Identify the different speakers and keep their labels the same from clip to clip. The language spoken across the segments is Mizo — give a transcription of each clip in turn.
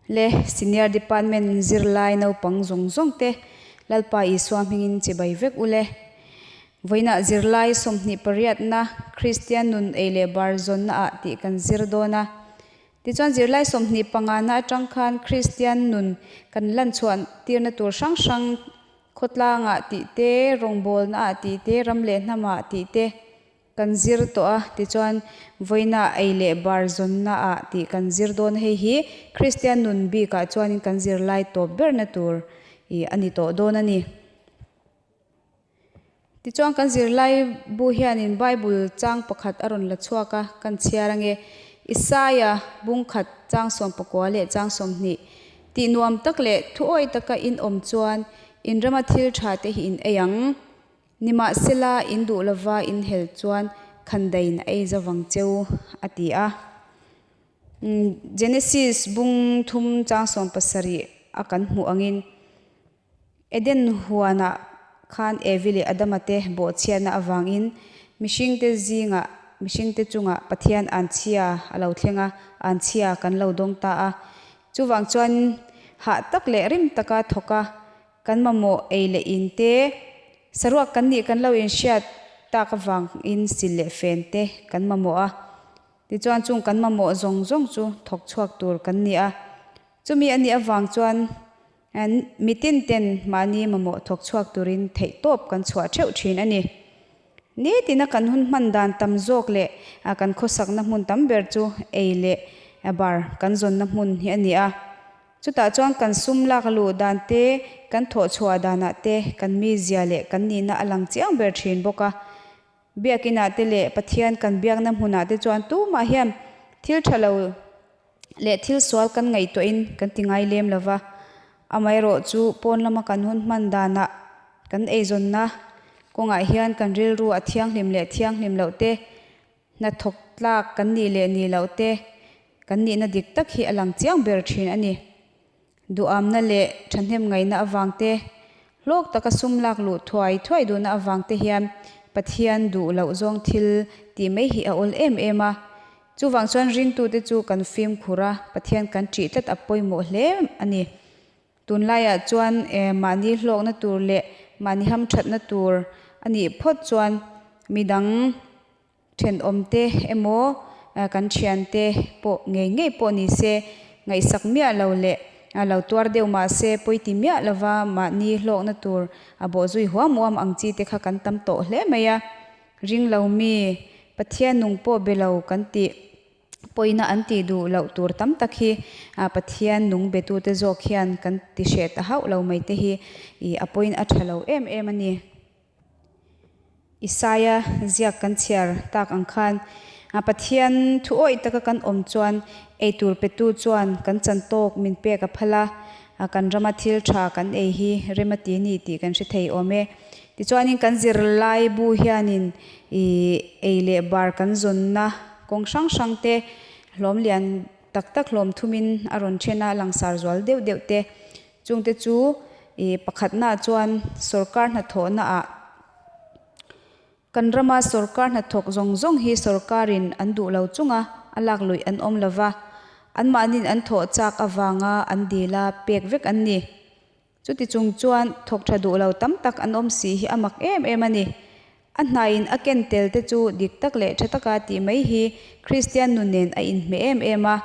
Speaker 1: Le Senior Department zirlai naupang zawng zawng te Lalpa Isua hmingin chibai vek u le. Vawiinah zirlai 28na Kristian nun ei leh bar zawnna ah tih kan zir dawn a. Tichuan zirlai 25na atang khan Kristian nun kan lan chhuah tirna tur hrang hrang khawtlangah tih te, rawngbawlna ah tih te, ram leh hnam ah tih te, Kan zir tawh a, tichuan vawiina ei leh bar zawnna ah tih kan zir dawn hei hi Kristian nun bikah chuanin kan zirlai tawp berna tur ih a ni tawh dawn a ni. Tichuan kan zirlai bu hianin Bible chang pakhat a rawn la chhuak a, kan chhiar ange Isaia bungkhat chang 19 leh chang 20 tih nuam tak leh thuawi taka in awm chuan in rama thil tha te hi in ei ang. Nimahsela, in duh lova in hel chuan khandaiin a ei zo vang cheu, a ti a. Genesis bung thum chang 70 a kan hmuh angin, Eden huanah khan Evi leh Adama te bawhchhiatna avangin mihringte zingah, mihringte chungah Pathian anchhia a lo thleng a, anchhia kan lo dawng ta a. Chuvang chuan hah tak leh rim taka thawk a, Kan mamawh ei leh in te, saruak kan nih kan lo inhriat tak avangin sil leh fen te kan mamawh a. Tichuan chung kan mamawh zawng zawng chu thawk chhuak tur kan ni a. Chumi a nih avang chuan mitin ten mahni mamawh thawk chhuak turin theihtawp kan chhuah theuh thin a ni. Nitina kan hun hman dan tam zawk leh kan khawsakna hmun tam ber chu ei leh bar kan zawnna hmun hi a ni a. Chutah chuan kan sum lak luh dan te, kan thawh chhuah danah te, kan mizia leh kan nihna a lang chiang ber thin bawk a. Biakinah te leh Pathian kan biakna hmunah te chuan tumah hian thil tha lo leh thil sual kan ngaihtuahin kan ti ngai lem lo va. Amaherawhchu pawn lama kan hun hman danah kan eizawnna kawngah hian kan rilru a thianghlim leh thianghlim loh te, Hnathawk tlak kan nih leh nih loh te kan nihna dik tak hi a lang chiang ber thin a ni. Duhamna leh thahnem ngaihna avang te, hlawk taka sum lak luh thuai thuai duhna avang te hian Pathian duh loh zawng thil tih mai hi a awl em em a. Chuvang chuan ringtute chu kan fimkhur a, Pathian kan ṭih tlat a pawimawh hle a ni. Tunlaiah chuan mahni hlawkna tur leh mahni hamthatna tur a nih phawt chuan midang thenawmte emaw kan thiante pawh ngei ngei pawh ni se ngaihsak miah lo leh lo tuar deuh mah se pawiti miah lova mahni hlawkna tur a bawhzui huam huam ang chi te kha kan tam tawh hle mai a. Ring lo mi Pathian nung pawh be lo kan tih. Pawina an tih duh loh tur tam tak hi Pathian nung betute zawk hian kan ti hreh ta hauh lo mai te hi i a pawhin a tha lo em em a ni. Isaia ziak kan chhiar tak ang khan Pathian thu awih taka kan awm chuan eitur petu chuan kan chan tawk min pek a phal a, kan rama thil tha kan ei hi rem a ti a ni tih kan hre thei awm e. Tichuanin kan zirlai bu hianin i ei leh bar kan zawnna kawng hrang hrang te hlawm lian tak tak hlawm thumin a rawn then a, langsar zual deuh deuh te. Chungte chu i pakhatnaah chuan sorkar hnathawhna ah kan rama sorkar hnathawk zawng zawng hi sorkarin an duh lo chunga a lak luih an awm lo va, anmahniin an thawh chak avanga an dila pek vek an ni. Chuti chung chuan thawk tha duh lo tam tak an awm si hi a mak em em a ni. A hnaiin a ken tel te chu dik tak leh tha taka tih mai hi Kristian nun nen a inhmeh em em a.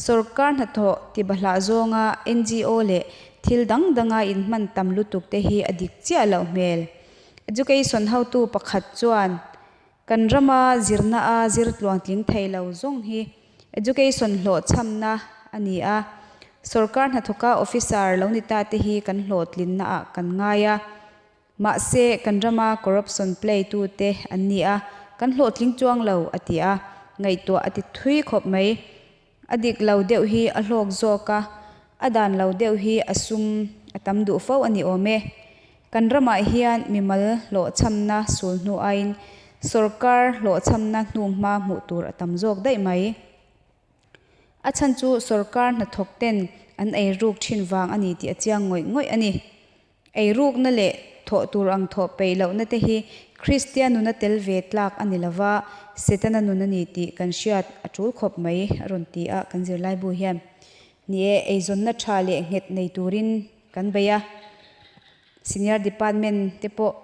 Speaker 1: Sorkar hnathawh ti bahlah zawnga NGO leh thil dang danga inhman tam lutuk te hi a dik chiah loh hmel. Education hotu pakhat chuan kan rama zirna a zir tluangtling thei lo zawng hi Education hlawhchhamna a ni a, sorkar hnathawka officer lo ni ta te hi kan hlawhtlinna ah kan ngai a, mahse kan rama corruption play tu te an ni a, kan hlawhtling chuang lo a ti a, ngaihtuah a ti thui khawp mai. A dik lo deuh hi a hlawk zawk a, a dan lo deuh hi a sum a tam duh fo a ni awm e. Kan ramah hian mimal hlawhchhamna sul hnu aiin sorkar hlawhchhamna hnuhma hmuh tur a tam zawk daih mai. A chhan chu sorkar hnathawk ten an eiruk thin vang a ni tih a chiang ngawih ngawih a ni. Eirukna leh thawh tur ang thawh peih lohna te hi Kristian nuna tel ve tlak a ni lova, Setana nun a ni tih kan hriat a tul khawp mai a rawn ti a kan zirlaibu hian. Ni e, eizawnna tha leh nghet nei turin kan bei a. Senior department te pawh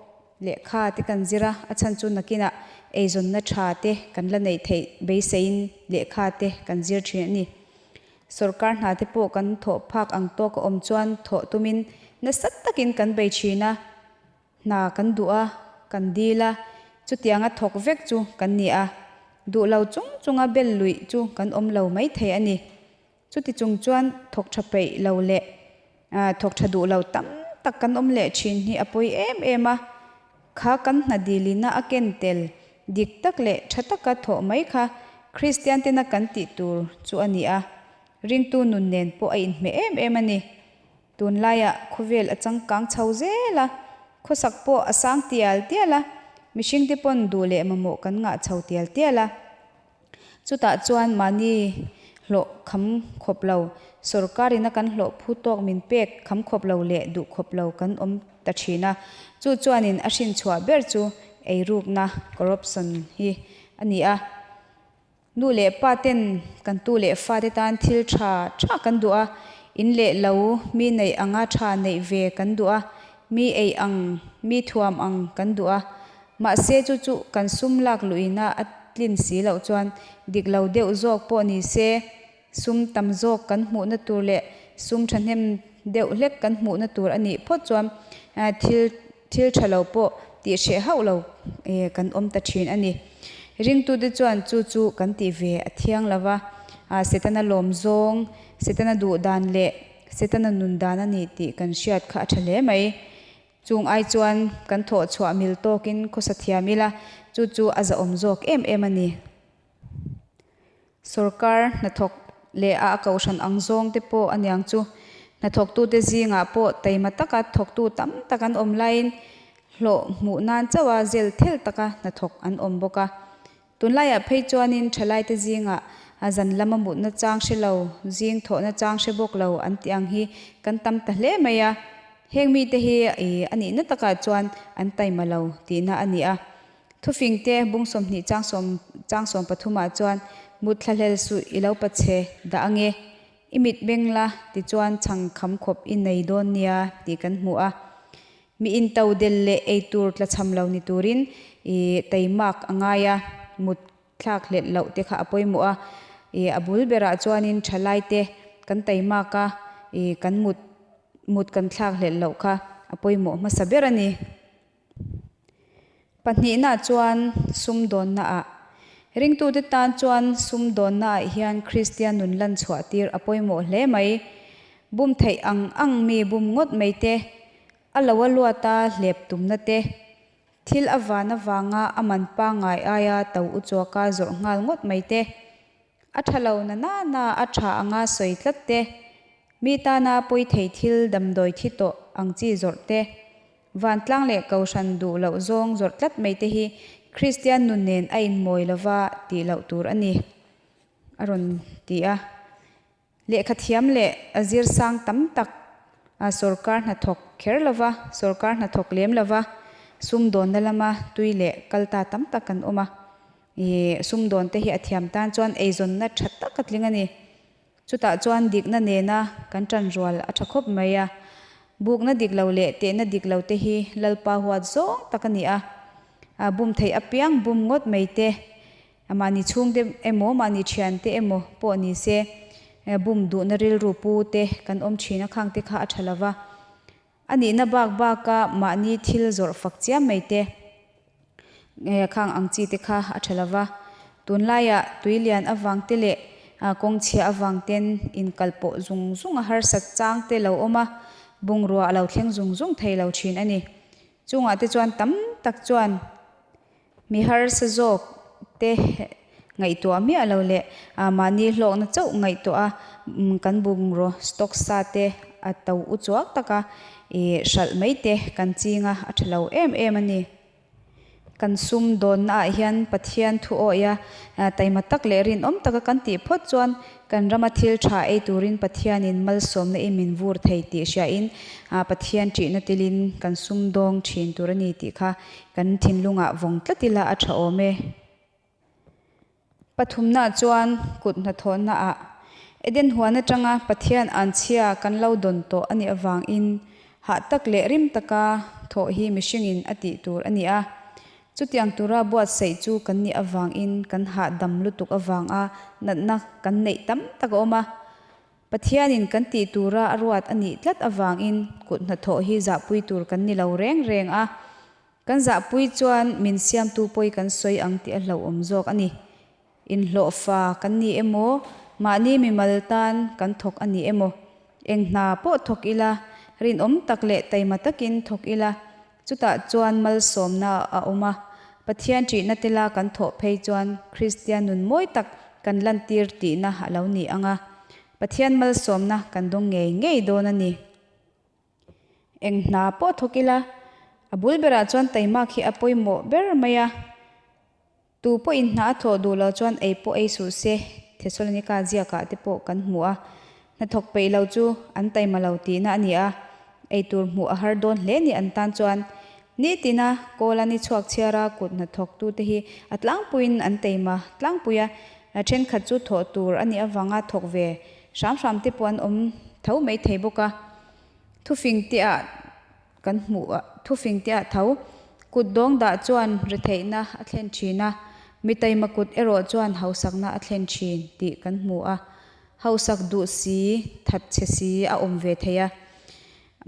Speaker 1: lehkha te kan zir a, a chhan chu nakinah eizawnna tha te kan la neih theih beiseiin lehkha te kan zir thin a ni. Sorkar hna te pawh kan thawh phak ang tawk a awm chuan thawh tumin nasa takin kan bei thin a. Hna kan duh a, kan dil a, chutianga thawk vek chu kan ni a. Duh lo chung chunga bel luih chu kan awm lo maithei a ni. Chuti chung chuan thawk tha peih lo leh thawk tha duh lo tam tak kan awm leh thin hi a pawi em em a. Kha kan hna dilina a ken tel dik tak leh tha taka thawh mai kha Kristian tena kan tih tur chu a ni a, ringtu nun nen pawh a inhmeh em em a ni. Tunlaiah khawvel a changkang chho zel a, khawsak pawh a sang tial tial a, mihringte pawn duh leh mamawh kan ngah chho tial tial a. Chutah chuan mahni hlawh kham khawp lo, sorkarina kan hlawh phu tawk min pek kham khawp lo leh duh khawp lo kan awm ta thin a. Chu chuanin a hrinchhuah ber chu eirukna, corruption, hi a ni a. Nu leh pa ten kan tu leh fate tan thil tha tha kan duh a, in leh lo mi neih anga tha neih ve kan duh a, mi ei ang, mi thuam ang kan duh a. Mahse chu chu kan sum lak luhina a tlin si loh chuan dik lo deuh zawk pawh ni se, sum tam zawk kan hmuhna tur leh sum thahnem deuh hlek kan hmuhna tur a nih phawt chuan thil Thil tha lo pawh tih hreh hauh lo kan awm ta thin a ni. Ringtute chuan chu chu kan tih ve a thiang lo va, Setana lawm zawng, Setana duh dan leh Setana nun dan a ni tih kan hriat kha a tha hle mai. Chung ai chuan kan thawh chhuah mil tawkin khawsa thiam ila, chu chu a zahawm zawk em em a ni. Sorkar hnathawk leh a kohhran ang zawng te pawh a niang chu. Hnathawktute zingah pawh taima taka thawktu tam tak an awm laiin hlawh hmuh nan chauha zel thel taka hnathawk an awm bawk a. Tunlaiah phei chuanin thalaite zingah zan lama mutna chang hre lo, zing thawhna chang hre bawk lo an tih ang hi kan tam ta hle mai a. Heng mite hi a nihna takah chuan an taima lo tihna a ni a. Thufingte bung 20 chang sawm chang 13 ah chuan mut thlahlel suh i lo pachhe dah ange, i mit meng la tichuan chhang kham khawp i nei dawn nia tih kan hmu a. Mi into del leh eitur tlachham lo ni turin i teimak a ngai a, mut thlak hlelh loh te kha a pawimawh a. I a bul berah chuanin thalaite kan teimak a, i kan mut mut kan thlak hlelh loh kha a pawimawh hmasa ber a ni. Pahnihna chuan sumdawnna ah. Ringtute tan chuan sumdawnna ah hian Kristian nun lan chhuah tir a pawimawh hle mai. Bum theih ang ang mi bum ngawt mai te, a lo a luata hlep tumna te, thil a van avanga a man pangngai aia to uchuaka zawrh nghal ngawt mai te, A tha lo na na na a tha anga sawi tlat te, mi tana pawi thei thil damdawi thi tawh ang chi zawrh te, vantlang leh kohhran duh loh zawng zawrh tlat mai te hi Kristian nun nen a inmawi lova tih loh tur a ni, a rawn ti a. Lehkha thiam leh a zir sang tam tak sawrkar hnathawk kher lova, sawrkar hnathawk lem lova sumdawnna lama tui leh kal ta tam tak kan awm a. Ih, sumdawn te hi a thiam tan chuan eizawnna tha tak a tling a ni. Chutah chuan dikna nena kan tanrual a tha khawp mai a. Bukna dik lo leh tehna dik lo te hi Lalpa huat zawng tak a ni a. Bum theih apiang bum ngawt mai te Mahni chhungte emaw, mahni thiante emaw pawh ni se, bum duhna rilru pu te kan awm thin a, khang te kha a tha lo va. A nihna bak baka mahni thil zawrh fak chiam mai te, khang ang chi te kha a tha lo va. Tunlaiah tui lian avang te leh kawng chhia avang ten inkal pawh zung zung a harsat chang te lo awm a, bungrua a lo thleng zung zung thei lo thin a ni. Chungah te chuan tam tak chuan Mi harsa zawk te ngaihtuah miah lo leh mahni hlawkna chauh ngaihtuah a kan bungraw stock sa te a to u chuak taka ih hralh mai te kan ching a, a tha lo em em a ni. Kan sum dawnna ah hian Pathian thu awih a taima tak leh rinawm taka kan tih phawt chuan Kan rama thil tha ei turin Pathianin malsawmna in min vur thei tih hriain Pathian ṭihna tilin kan sumdawng ṭhin tur a ni tih kha kan thinlungah vawng tlat ila a ṭha awm e. Pathumnaah chuan kut hnathawhnaah. Eden huan atanga Pathian anchhia kan lo dawn tawh a nih avangin hah tak leh rim taka thawh hi mihringin a tih tur a ni a. Chutiang tura buatsaih chu kan nih avangin kan hahdam lutuk avanga natna kan neih tam tak a awm a. Pathianin kan tih tura a ruat a nih tlat avangin kut hnathawh hi zahpui tur kan ni lo reng reng a. Kan zahpui chuan min siamtu pawi kan sawi ang tih a hlauhawm zawk a ni. Inhlawhfa kan ni emaw, mahni mimal tan kan thawk a ni emaw, eng hna pawh thawk ila, rinawm tak leh taima takin thawk ila, chutah chuan malsawmna a awm a. Pathian ṭihna tela kan thawh phei chuan Kristian nun mawi tak kan lantir tihna a lo ni ang a. Pathian malsawmna kan dawng ngei ngei dawn a ni. Eng hna pawh thawk ila, a bul berah chuan taimak hi a pawimawh ber mai a. Tu pawhin hna a thawh duh lo chuan ei pawh ei suh se, Thesalonika ziakah te pawh kan hmu a. Hnathawk peih lo chu an taima lo tihna a ni a, ei tur hmuh a har dawn hle ni an tan chuan. Nitina kawla ni chhuak chhiara kut hnathawktute hi a tlangpuiin an taima tlangpui a, thenkhat chu thawh tur a nih avanga thawk ve Hram hram te pawh an awm tho mai thei bawk a, thufing te ah kan hmuh a, thufing te ah tho kut dawng dah chuan retheihna a thlen thin a, mi taima kut erawh chuan hausakna a thlen thin tih kan hmu a, hausak duh si, that chhe si a awm ve thei a,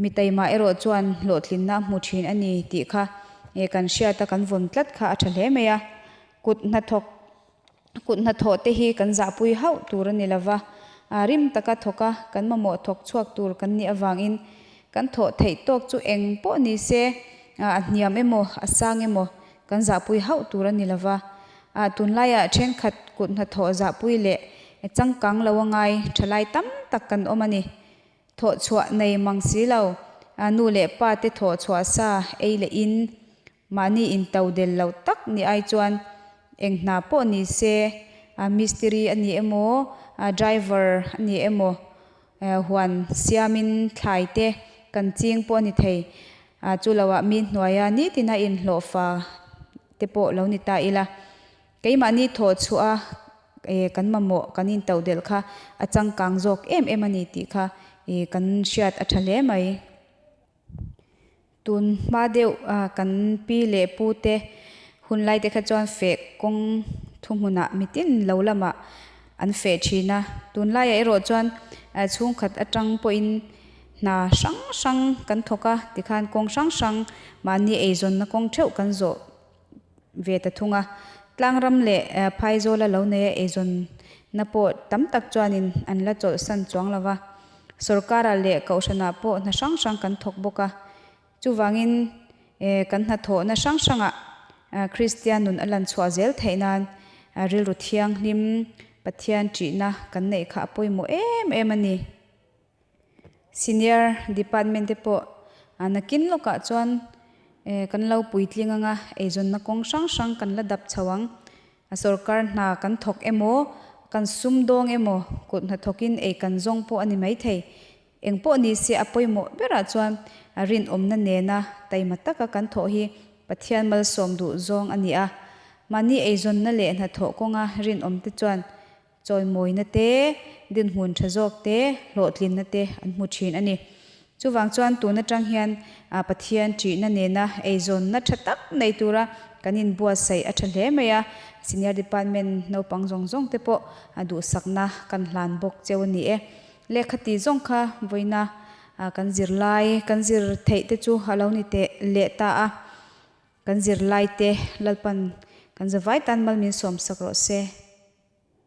Speaker 1: mi taima erawh chuan hlawhtlinna a hmu thin a ni tih kha kan hriat a, kan vawn tlat kha a tha hle mai a, kut hnathawk Kut hnathawh te hi kan zahpui hauh tur a ni lova, rim taka thawk a, kan mamawh thawk chhuak tur kan nih avangin kan thawh theih tawk chu eng pawh ni se, a hniam emaw, a sang emaw kan zahpui hauh tur a ni lova. Tunlaiah thenkhat kut hnathawh zahpui leh changkang lo a ngai thalai tam tak kan awm a ni. Thawhchhuah nei mang si lo, nu leh pa te thawhchhuah sa ei leh in Mahni into del loh tak ni ai chuan eng hna pawh ni se, mistiri a ni emaw, driver a ni emaw, huan siamin thlai te kan ching pawh a ni thei. Chu loah mi hnuaia nitina inhlawhfa te pawh lo ni ta ila. Keimahni thawh chhuah a kan mamawh kan into delh kha a changkang zawk em em a ni tih kha kan hriat a tha hle mai. Tun hma deuh kan pi leh pu te hun lai te kha chuan feh kawng thuhmunah mitin lo lamah an feh thin a. Tun laiah erawh chuan chhungkhat atang pawhin hna hrang hrang kan thawk a, tikhan kawng hrang hrang mahni eizawnna kawng theuh kan zawh ve ta thung a. Tlangram leh phaizawla lo neia eizawnna pawh tam tak chuanin an la chawlhsan chuang lo va. Sorkarah leh kohhranah pawh hna hrang hrang kan thawk bawk a. Chuvangin kan hnathawhna hrang hrangah Kristian nun a lan chhuah zel theih nan rilru thianghlim Pathian ṭihna kan neih kha a pawimawh em em a ni. Senior department te pawh nakin lawkah chuan kan lo puitling anga eizawnna kawng hrang hrang kan la dap chho ang. A sorkar hna kan thawk emaw, kan sumdawng emaw, kut hnathawkin ei kan zawng pawh a ni maithei. Eng pawh ni se a pawimawh berah chuan rinawmna nena taima taka kan thawh hi Pathian malsawm duh zawng a ni a. Mahni eizawnna leh hnathawh kawnga rinawmte chuan Chawimawina te, dinhmun tha zawk te, hlawhtlinna te an hmu thin a ni. Chuvang chuan tun atang hian Pathian ṭihna nena eizawnna tha tak nei tura kan inbuatsaih a tha hle mai a, Senior Department naupang zawng zawng te pawh duhsakna kan hlan bawk cheu a ni e. Lehkha ti zawng kha vawiina kan zirlai kan zir theih te chu a lo ni teh leh ta a. Kan zirlaite Lalpan kan zavai tan mal min sawmsak rawh se.